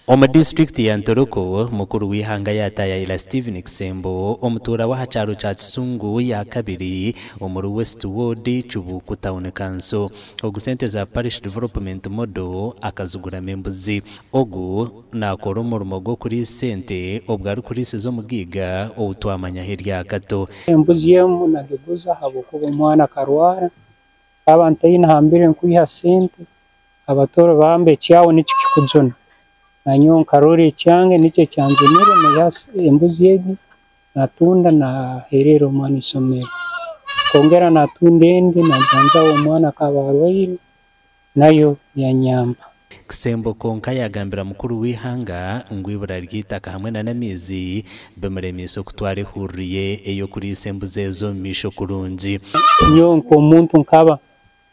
Omu disiturikiti ya Ntoroko, mukuru w'eihanga yaataayaayira Stephen Kisembo, omutuura w'aha kyaro kya Kisungu yakabiri omuri West Ward, Kibuuku Town Council. Ogu sente za Parish Development Model akaziguramu embuzi. Ogu naakora omurimo gw'okuriisa ente obwo arikuriisiza omugaiga ou twamanyaho erya Kato. Embuzi emu nagiguza ahabw'okuba omwana akarwara, naaba ntaine hambere nkwiha sente, abatooro bamba ekyawe nikyo kikujuna. Nanyowe nkarora ekyange nikyo ekyanjunire naiha embuzi egi natunda naheerera omwana isomero. Nkongera natunda endi najanjaba omwana akaba arwaire nayo yanyamba. Kisembo kwonka yaagambira mukuru w'eihanga ngu eibura ry'eitaka hamwe na n'amaizi bimuremiise okutwara ehururu ye ey'okuriisa embuzi ezo omu maisho kurungi. Nyowe nk'omuntu nkaba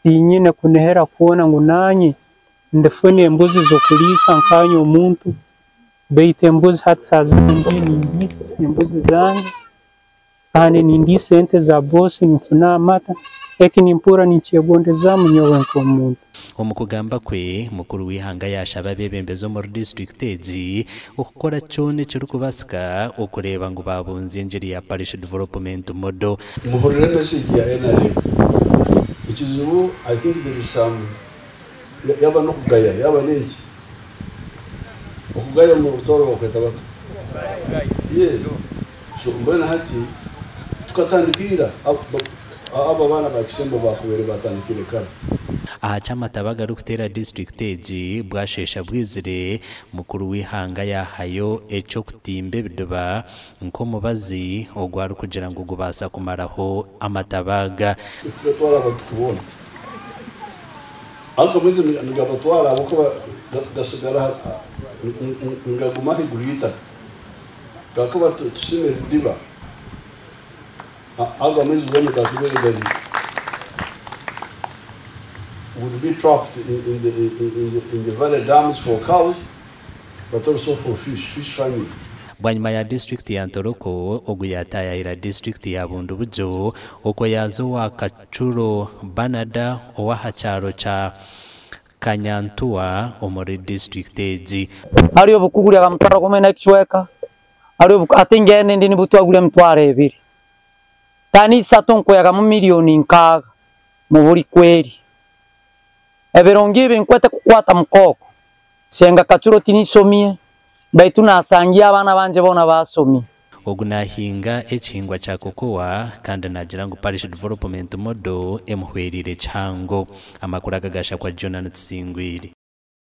tinyine kunihira kwona ngu naanye ndifuna embuzi z'okuliisa nkaanye omuntu, baitu embuzi hati saaha zinu ndiyo nindiisa embuzi zange kandi nindiisa ente za boosi ninfuna amata, eki nimpurra ninkyegondezaamu nyowe nk'omuntu. Omu kugamba kwe, mukuru w'eihanga yaashaba abeebembezi omuri disiturikiti egi okukora kyona ekirikubaasika okureeba ngu baabunzya engiri ya Parish Development Model. Muhurire message ya nrm ekizibu I think there is some yaba nokugaya yaba nenki okugaya omu rutooro bakweta bata yes so mbwenu hati tukatandika ira abo abaana ba kisembo bakubaire batandikire kare. Aha ky'amataba agarikuteera disiturikiti egi bwasheesha bwizire, mukuru w'eihanga yaahayo eky'okutimba ebidiba nk'omubazi ogu arikugira ngu gubaasa kumaraho amataba aga. Gatwara abantu kuboona. Ago amaizi nigabatwara ahabw'okuba gasigara nigaguma ahaiguru y'eitaka. Kakuba tusima ebidiba, ago amaizi goona gakubaire gari would be trapped in the, in the, in the valley dams for cows but also for fish, fish farming. Bwanyima ya disiturikiti ya Ntoroko, ogu yaataayaayira disiturikiti ya Bundibugyo okwo yaaza owa Kacuro Bernard ow'aha kyaro kya Kanyantua omuri disiturikiti egi. Hariho obukugurya mutwaro gumwe n'ekicweka, hariho ati ngenda endi nibutwagurya emitwaro ebiri. Tani isatu nkweyagamu milioni nkaaga mu buri kweri. Ebirungi ebi nkwete kukwata mukooko. Senga Kacuro tinisomie, baitu nasangia abaana bangye boona basomie. Ogu nahinga ekihingwa kya cocoa kandi naagira ngu Parish Development Model emuhwereire kihango. Amakuru aga gashakwa Jonah Tusingwire.